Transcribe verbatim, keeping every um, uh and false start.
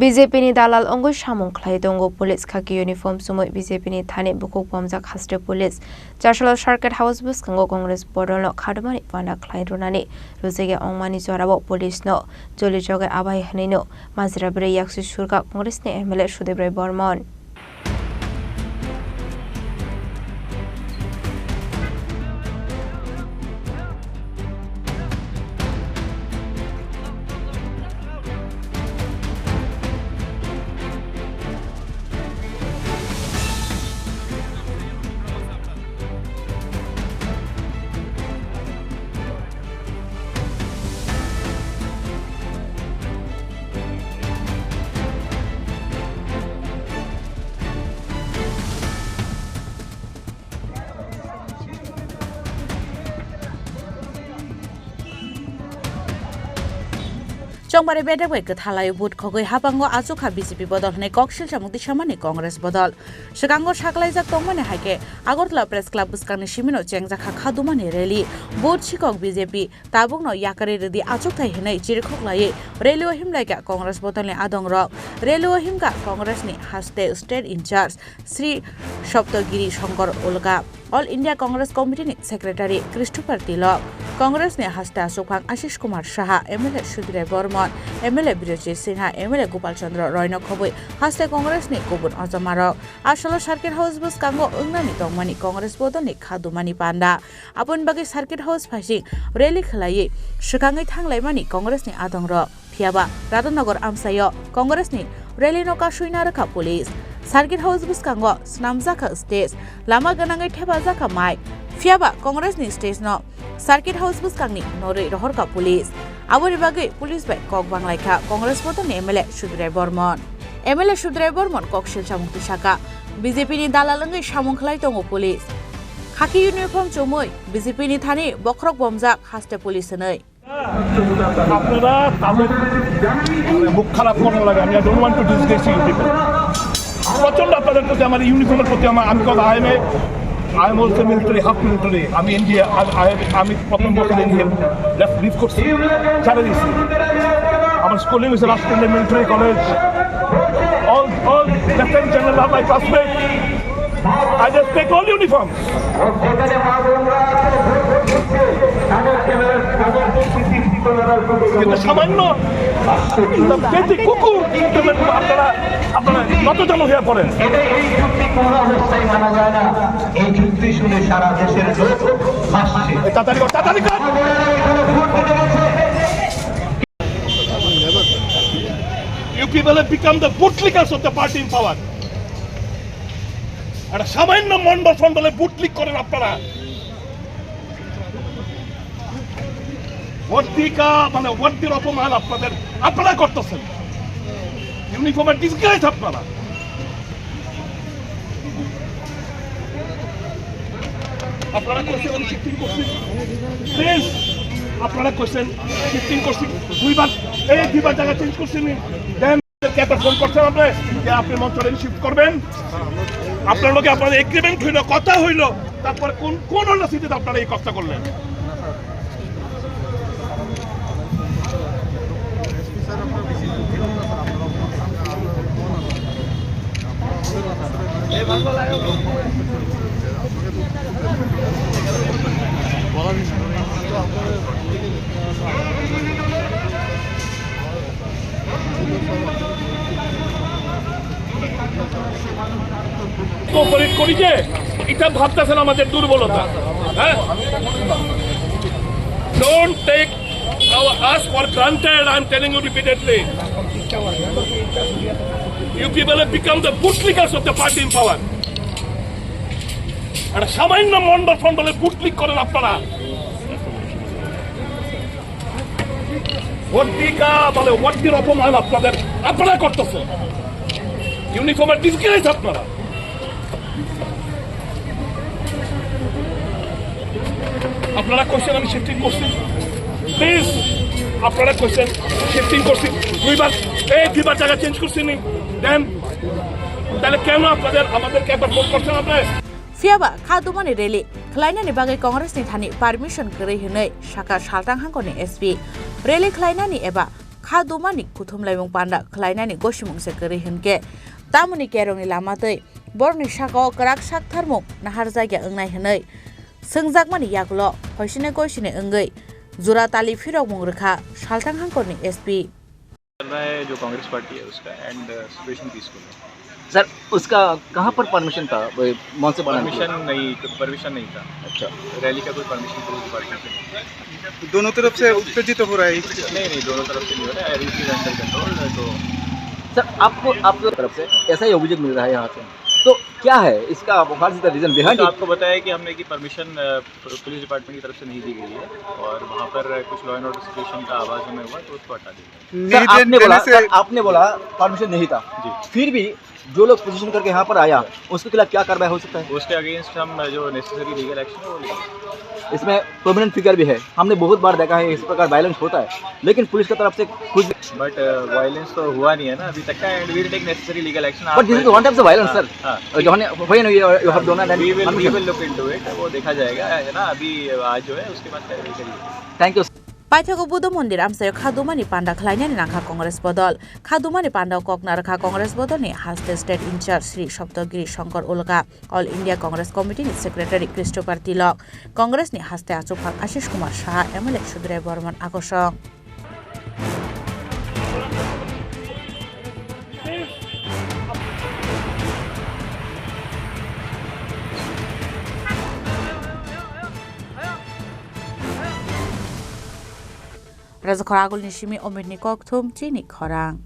B J P ni dalal wngwi samung khlai tongo police, khaki uniform chumui B J P ni thani bukhuk bomjak haste police. Chasalo Circuit House bwskango Congress bodolno khadumani panda khlai rwnani rwjagya wngmani jorao police no joli jogwi abai hwnwino majra bwrwi yaksi surkha Congress ni M L A Sudip Roy Bormon. Chongbari bedek bai kwthalai vote khogwi habango achukha B J P bodol hwnwi kok silsamung tisamani Congress bodol. Swkango saklaijak tongmani hai khe Agartala Press Club bwskangni simino chengjakha khadumani rally. Vote sikok B J P tabukno yakarwi rwdi achukthai hwnwi chirikhok laiwi rally o himlaikha Congress bodolni adongrok. Rally o himkha Congress ni haste state in charge Sri Saptagiri Shankar Ulka, All India Congress Committee ni Secretary Christopher Tilok, Congress ni haste achukphang Ashish Kumar Saha, M L A Sudip Roy Bormon, M L A Birojit Singha, M L A Gopal Chandra Roy no khobwi haste Congress ni kubun ojomarok. Asalo Circuit House bwskango wngnani tongmani Congress bodolni khadumani panda. Aboni bagwi Circuit House phaising rally khwlaiwi swkangwi thanglaimani Congress ni adongrok. Phiyaba Radhanagar amchaio Congress ni rally no kasui narwkha police. Circuit House bwskango swnamjakha stage, lama gwnangwi thepajakha mic. Phiyaba Congress ni stage no Circuit House bwskangni norwi rohorkha police. Aboni bagwi police bai kok banglaikha Congress bodolni M L A Sudip Roy Bormon. M L A Sudip Roy Bormon kok silsamung tisaka, B J P ni dalal wngwi samung khlai tongo police. Khaki uniform chumui B J P ni thani bokhorok bomjak haste police hwnwi. আপনারা তাদের মুখ খারাপ করার লাগে, আমি I don't want to disgrace you people. প্রচন্ড আপনাদের প্রতি আমার ইউনিফর্মের প্রতি আমার, আমি কথা, I am a, I am also military, half military. আমি ইন্ডিয়া, আমি, আমি, আমি প্রথম বছর ইন্ডিয়া লেফট লিভ করছি, ছেড়ে দিয়েছি। আমার স্কুলিং হয়েছে রাজকেন্দ্র military college. All, all Lieutenant General are my classmates. I respect all uniforms. কিন্তু সামান্য একটা পেটি কুকুর, আপনারা, আপনারা নত যেন হয়ে পড়েন। এটা এই যুক্তি কোনো অবস্থায় মানা যায় না। এই যুক্তি শুনে সারা দেশের লোক হাসছে। এই তাড়াতাড়ি কর, তাড়াতাড়ি কর। আপনারা এখানে ভোট দিতে গেছে। You people have become the bootlickers of the party in power. একটা সামান্য মন্ডল ফন্ডলে বুটলিক করেন আপনারা। ওয়ার্দিকা মানে ওয়ার্দির অপমান আপনাদের, আপনারা করতেছেন। ইউনিফর্মের ডিসগ্রেস আপনারা। আপনারা কইছেন আমি শিফটিং করছি, প্লিজ। আপনারা কইছেন শিফটিং করছি দুইবার, এই দুইবার জায়গা চেঞ্জ করছি নি। দেন ক্যাবে ফোন করছেন আপনি যে আপনি মঞ্চটা শিফট করবেন। আপনার লগে আপনাদের এগ্রিমেন্ট হইলো, কথা হইলো, তারপরে কোন, কোন অডাসিটিতে আপনারা এই কাজটা করলেন? কোঅপারেট করি যে এটা ভাবতেছেন আমাদের দুর্বলতা, হ্যাঁ? Don't take our, us for granted, I am telling you repeatedly. You people have become the bootlickers of the party in power. একটা সামান্য মন্ডল ফন্ডলে বুটলিক করেন আপনারা। ওয়ার্দিকা বলে ওয়ার্দির অপমান আপনাদের, আপনারা করতেছেন। ইউনিফর্মের ডিসগ্রেস আপনারা। আপনারা কইছেন আমি শিফটিং করছি, প্লিজ। আপনারা কইছেন শিফটিং করছি দুইবার, এই দুইবার জায়গা চেঞ্জ করছি নি? দেন তাহলে কেন আপনাদের, আমাদেরকে একবার ফোন করছেন আপনারা? Phiyaba kha dumani rally khlainani bagwi Congress ni thani permission kwrwi hwnwi sakha Saltang hangkoni S P. Rally khlainani eba Kha dumani kuthumlaimung panda khlainani gosimung se kwrwi hwnkhe, tamoni kerongni lama twi borokni sakao kwrak saktharmung naharjakya wngnai hwnwi swngjakmani yagulo hoisine goisine wngwi jura tali phirokmung rwkha Salthang Hangkorni S P. चल रहा है जो कांग्रेस पार्टी है उसका, and situation peaceful है। सर, उसका कहाँ पर परमिशन था, वो मंच से बनाने के लिए? परमिशन नहीं, परमिशन नहीं था। अच्छा। रैली का कोई परमिशन पुलिस डिपार्टमेंट से नहीं था। दोनों तरफ से उत्तेजित हो रहा है। नहीं, नहीं, दोनों तरफ से नहीं हो रहा है, everything is under control, तो सर, आपको, आपकी तरफ से ऐसा ही अभियोग मिल रहा है यहाँ से, तो क्या है इसका, what is the reason behind तो it? आपको बताया कि हमने कि परमिशन, अ, पुलिस डिपार्टमेंट की तरफ से नहीं दी गई है और वहाँ पर कुछ लॉ एंड ऑर्डर सिचुएशन का आभास हमें हुआ, तो उसको हटा दिया। सर, नहीं दे-, आपने बोला, देने से सर, आपने बोला परमिशन नहीं था, जी। फिर भी जो लोग पोजीशन करके यहाँ पर आया, उसके खिलाफ क्या कार्रवाई हो सकता है? उसके अगेंस्ट हम जो नेसेसरी लीगल एक्शन है, वो लेंगे। इसमें प्रोमिनेंट फिगर भी है, हमने बहुत बार देखा है इस प्रकार वायलेंस होता है, लेकिन पुलिस की तरफ से कुछ बट वायलेंस तो हुआ नहीं है ना अभी तक का, and we will take necessary legal action। But this is one type of violence, हाँ, sir। हाँ। जौन हुई, you have done that। We will, we will look into it, वो देखा जाएगा, है ना, अभी आज जो है उसके बाद कार्रवाई करिए। Thank you। Paithago Buddha Mondir amchaio kha dumani panda khlainani nangkha Congress bodol. Kha dumani panda kok narwkha Congress bodolni haste state incharge Sri Saptagiri Shankar Ulka, All India Congress Committee ni secretary Christopher Tilok, Congress ni haste achukphang Ashish Kumar Saha, M L A Sudray Bormon Akosong. Rajakhor agulni simi Omitni kokthum chini khorang.